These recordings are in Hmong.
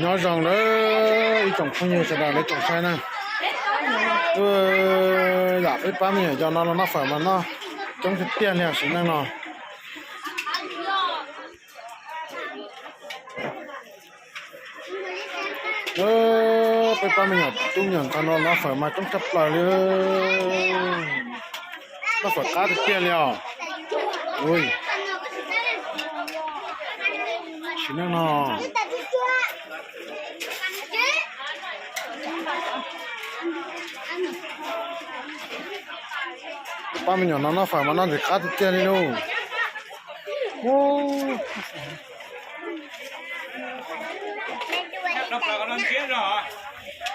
Nyob zoo lawm ib tsoom phooj ywg sawv daws, lawv tsoom saib na. Yam peb pab me nyuam yaus no los noj fawm mas noj coob tiag tiag li sim neej no. Peb pab me nyuam tub me nyuam ntxhais no noj fawm mas coob tshaj plaws li. Noj fawm qab tiag tiag li os. Sim neej no pab me nyuam no noj fawm mas noj ntxim qab tiag tiag li lauj.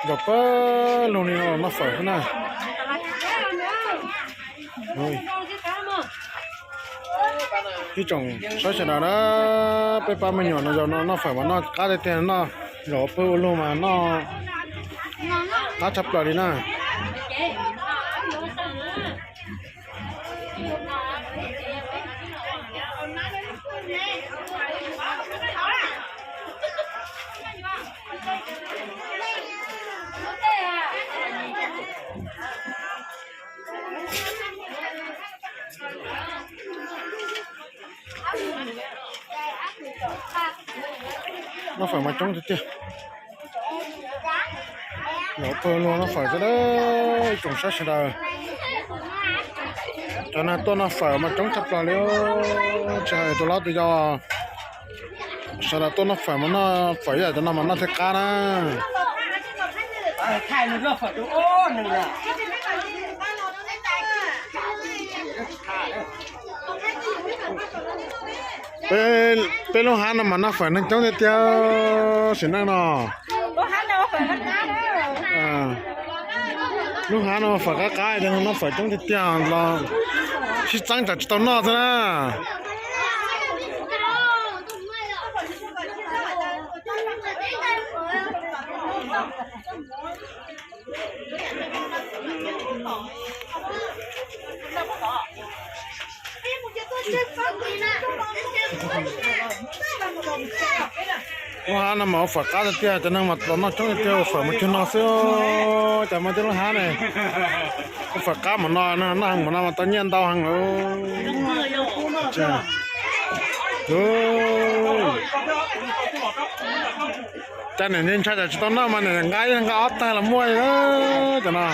Zaum pawg lug li no noj fawm xwb na. Ib tsoom saib sawv daws na, peb pab me nyuam no yaus no noj fawm mas noj qab tiag tiag no. Zaum pawg ua luag mas noj qab tshaj plaws li na. Noj fawm mas coob tiag tiag. Zaum pawg lug noj fawm xwb na, ib tsoom saib sawv daws. Cov neeg tuaj noj fawm mas coob tshaj plaws li. Tsis hais tus hlob tus yau, sawv daws tuaj noj fawm mas noj fawm ib yam cov no mas noj thiaj qab na. Peb lub hab no mas noj fawm neeg coob tiag tiag sim neej no. Lub hab no fawm qab qab, noj fawm coob tiag tiag los sib txeeb tsam tsis tau noj xwb na. Lub hab no mas ua fawm qab tiag tiag, cov neeg mas los noj coob tiag tiag, ua fawm mas cuag no xwb. Cas mas tej lub hab ne, ua fawm qab mas no, noj heev mas no mas tau nyiaj ntau heev lawm. Cas niam ntshai tsam tsis tau noj mas niam nqa ib leeg nqa ob taig los muaj li cov no.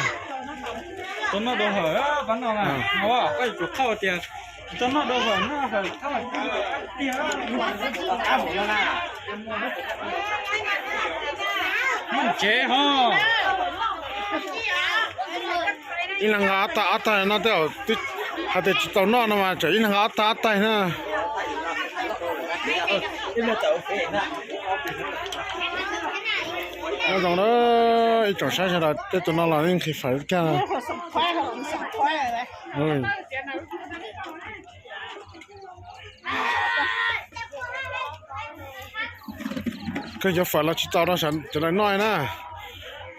Ib leeg nqa ob taig ob taig no tej zaum twb hais tias tsis tau noj no mas tseem ib leeg nqa ob taig ob taig na. Nyob zoo na, ib tsoom saib sawv daws, tej tus no los yeej nqhis fawm kag. Kawg yuav fawm los tsis txaus rau sawv daws noj na.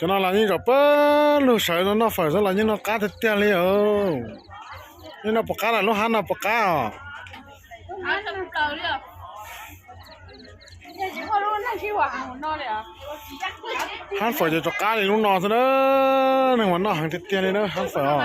Cov no los yeej zaum pawg lug sawv no noj fawm xwb los yeej noj qab tiag tiag li os. Yeej noj puas qab lawm, lub hab no puas qab os? Hab fawm ces rov qab li lub no xwb na. Neeg mas noj heev tiag tiag li na hab fawm os.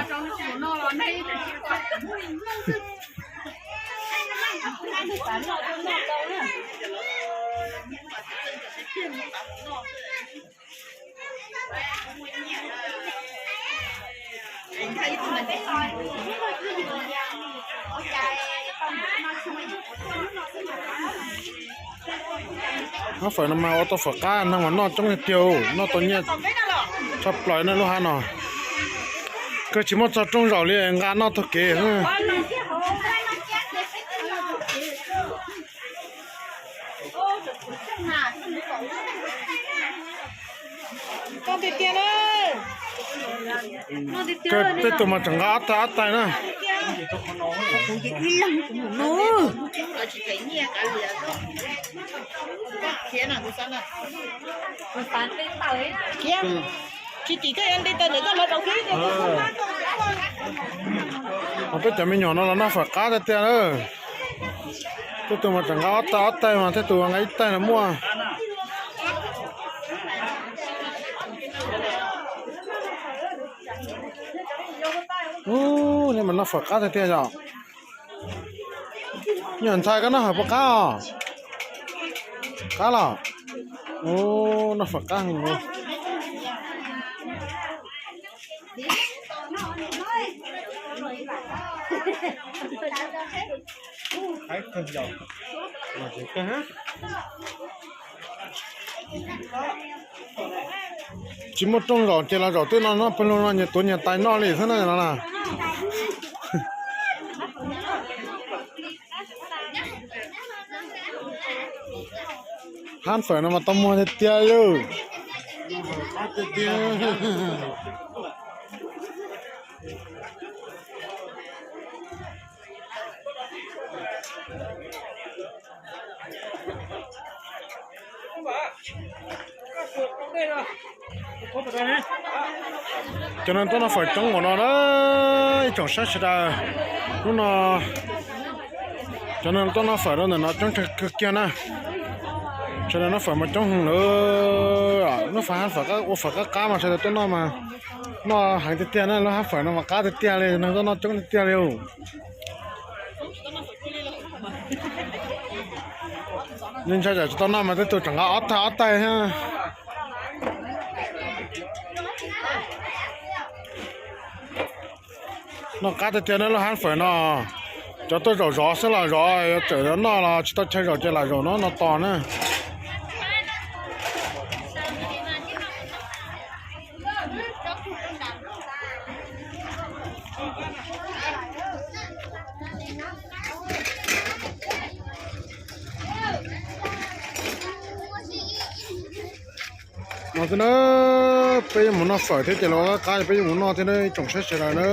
Hab fawm no mas ua tau fawm qab, neeg mas noj coob tiag tiag, noj tau nyiaj tshaj plaws na lub hab no. Kawg tsis muaj txog rooj zaum li, nqa noj taug kev. Kawg tej tus mas tseem nqa ob taig ob taig na. Peb cov me nyuam no los noj fawm qab tiag tiag na. Tej tus mas tseem nqa ob taig ob taig mas tej tus nqa ib taig los muaj. Noj fawm qab tiag tiag yom. Nyuam ntxhais koj noj fawm puas qab os? Qab los? Ub, noj fawm qab heev. Tsis muaj rooj zaum ces los zaum tej no noj pawg lug no nyias tuav nyias tais noj li xwb na no na. Hab fawm no mas tau muag tiag tiag li. Cov neeg tuaj noj fawm coob npaum no na, ib tsoom saib sawv daws. Hnub no cov neeg tuaj noj fawm rau ntawm no coob kawg kiag na. Sawv daws noj fawm mas coob heev lawm. Noj fawm hab fawm, ua fawm qab qab mas sawv daws tuaj noj mas noj heev tiag tiag na. Lub hab fawm no mas qab tiag tiag li, neeg tuaj noj coob tiag tiag li. Yeej ntshai tsam tsis tau noj mas tej tug tseem nqa ob tag ob tag thiab. Noj qab tiag tiag na lub hab fawm no. Cov tuaj zaum zov xwb los zov, yuav tseem yuav noj los tsis tau chaw zaum ces lam zaum no no tos na. No xwb na, peb yuav mus noj fawm thiab ces los qab qab peb yuav mus noj thiab na ib tsoom saib sawv daws na.